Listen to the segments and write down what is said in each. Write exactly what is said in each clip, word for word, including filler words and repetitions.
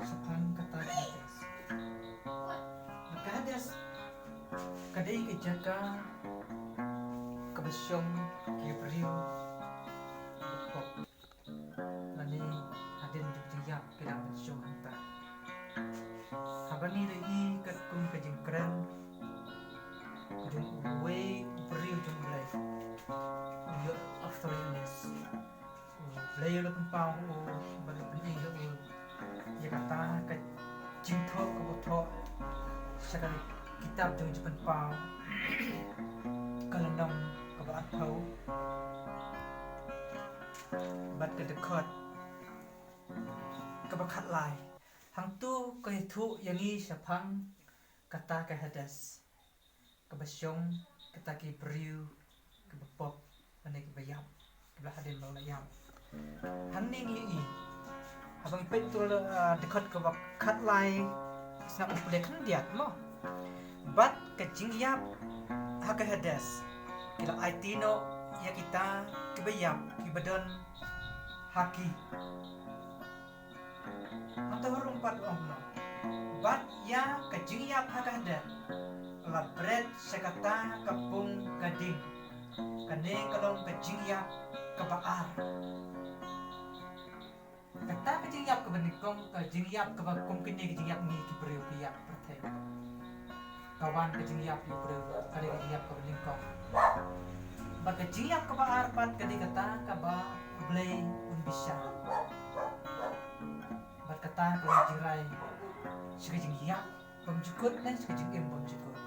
Shaphang kata ka Hades. Ka Hades ka dei ka jaka kaba shong ki briew ba pop. Lane hadien jong ka jingïap ki dang ban shong hangta. Haba ngi ïohi katkum ka jingkren jong uwei u briew jong U Blei, u ïoh Arthur Eunice. U Blei u la pynpaw u bad u pyni ïa u ïa kata ka jingthoh kaba u thoh sha ka kitab jong Jingpynpaw, ka lynnong kaba arphew bad ka dkhot kaba khatlai. Hangto ka ïathuh ïa ngi shaphang kata ka Hades, kaba shong kata ki briew kiba pop lane kiba ïap, kiba la hadien ba la ïap. Hangne ngi ïohi, haba ngi peit to, ah, dkhot kaba khatlai, sngap ngi pule khyndiat mo. Bad ka jingïap ha ka Hades ki la aiti noh ïa kita kiba ïap kiba don ha ki. Hangta u rung pat u ong kumno? Bad ïa ka jingïap ha ka Hades la bret sha kata ka pung ka ding. Kane ka long ka jingïap kaba ar. Kata ka jingïap kaba nyngkong, ka jingïap kaba kum kine ka jingïap ngi ki briew ki ïap pyrthei. Ka wan ka jingïap ïa u briew, ka dei ka jingïap kaba nyngkong. Bad ka jingïap kaba ar pat ka dei kata kaba U Blei un bishar. Bad kata ka long jingrai sha ka jingïap bymjukut ne sha ka jingim bymjukut.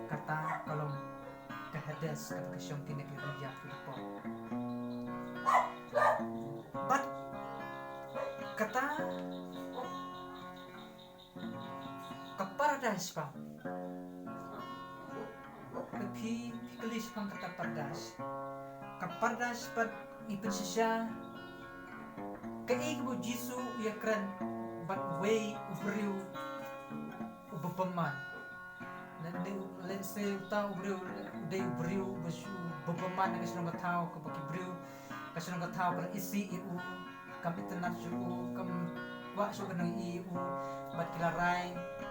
Kata ka long ka Hades kaba ka shong kine ki briew ïap kiba pop. Bad kata ka Paradais pat. Phi, phi kylli shaphang kata Paradais. Ka Paradais pat ngi pynshisha kaei kaba u Jisu u ïakren bad uwei u briew uba bymman. Lane, let's say, uta u briew u dei u briew uba shu, uba bymman ha ka shnong ka thaw, kaba ki briew ka shnong ka thaw ka la isih ïa u, kam itynnad shuh ïa u, kam kwah shuh ban ïohi ïa u, bad ki la rai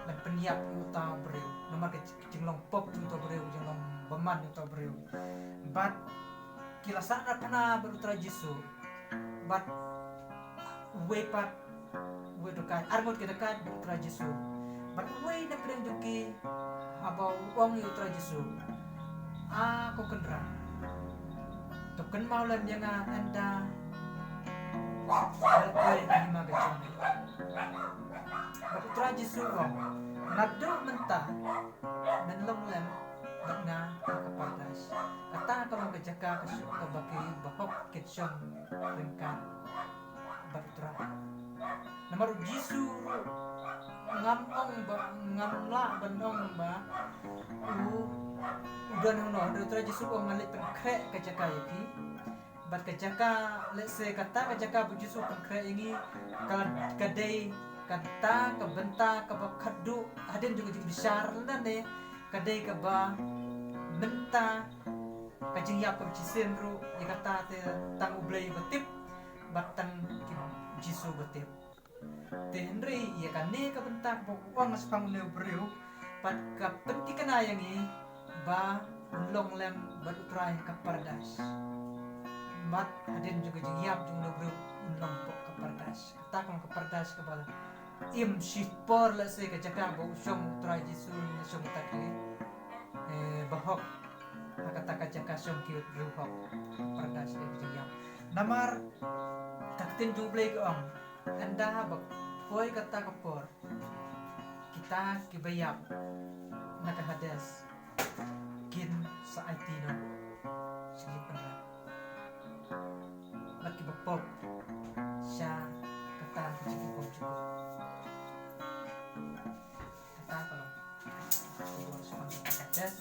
ban pynïap ïa uta u briew. Namar ka jinglong pop jong uta u briew, jinglong bymman jong uta u briew. Bad ki la sahnarphna bad u Trai Jisu. Bad uwei pat, uwei u dakaid, arngut ki dakaid bad u Trai Jisu. Bad uwei na pdeng jong ki, haba u ong ïa u Trai Jisu, "A ko Kynrad, to kynmaw lem ïa nga ynda nga la poi ha ka hima ka jong me." Bad u Trai Jisu u ong, "Naduh mynta men long lem bad nga ha ka Paradais." Kata ka long ka jaka ka shong kaba ki bahok kin shong ryngkat bad u Trai. Namar u Jisu ruh ngam ong ba, ngam lah ban ong ba u, u don hangno. U Trai Jisu u ong, "Ngan leit pynkhreh ka jaka ïa phi." Bad ka jaka, let's say, kata ka jaka ba u Jisu u pynkhreh ïa ngi, ka, ka dei kata ka bynta kaba khadduh hadien jong ka jingbishar, lane ka dei kaba mynta ka jingïap kaba shisien ruh, ïa kata te tang U Blei ba tip bad tang ki, Jisu ba tip. Te hynrei ïa kane ka bynta kaba u ong shaphang une u briew pat ka pynthikna ïa ngi ba un long lem bad u Trai ha ka Paradais. Bad hadien jong ka jingïap jong une u briew un long hapoh ka Paradais. Kata ka long ka Paradais kaba im shipor, let's say, ka jaka ba u shong u Trai Jisu, ne shong kata ki, eh, bahok ha kata ka jaka shong ki briew hok. Paradais dei ka jingïap. Namar ka ktien jong U Blei ka ong, ynda ba poi kata ka por, kita kiba ïap na ka Hades kin sa aiti noh sha ki pynrap, bad kiba pop sha kata ka jingim bymjukut. Kata ka long ka khubor shaphang kata ka Hades.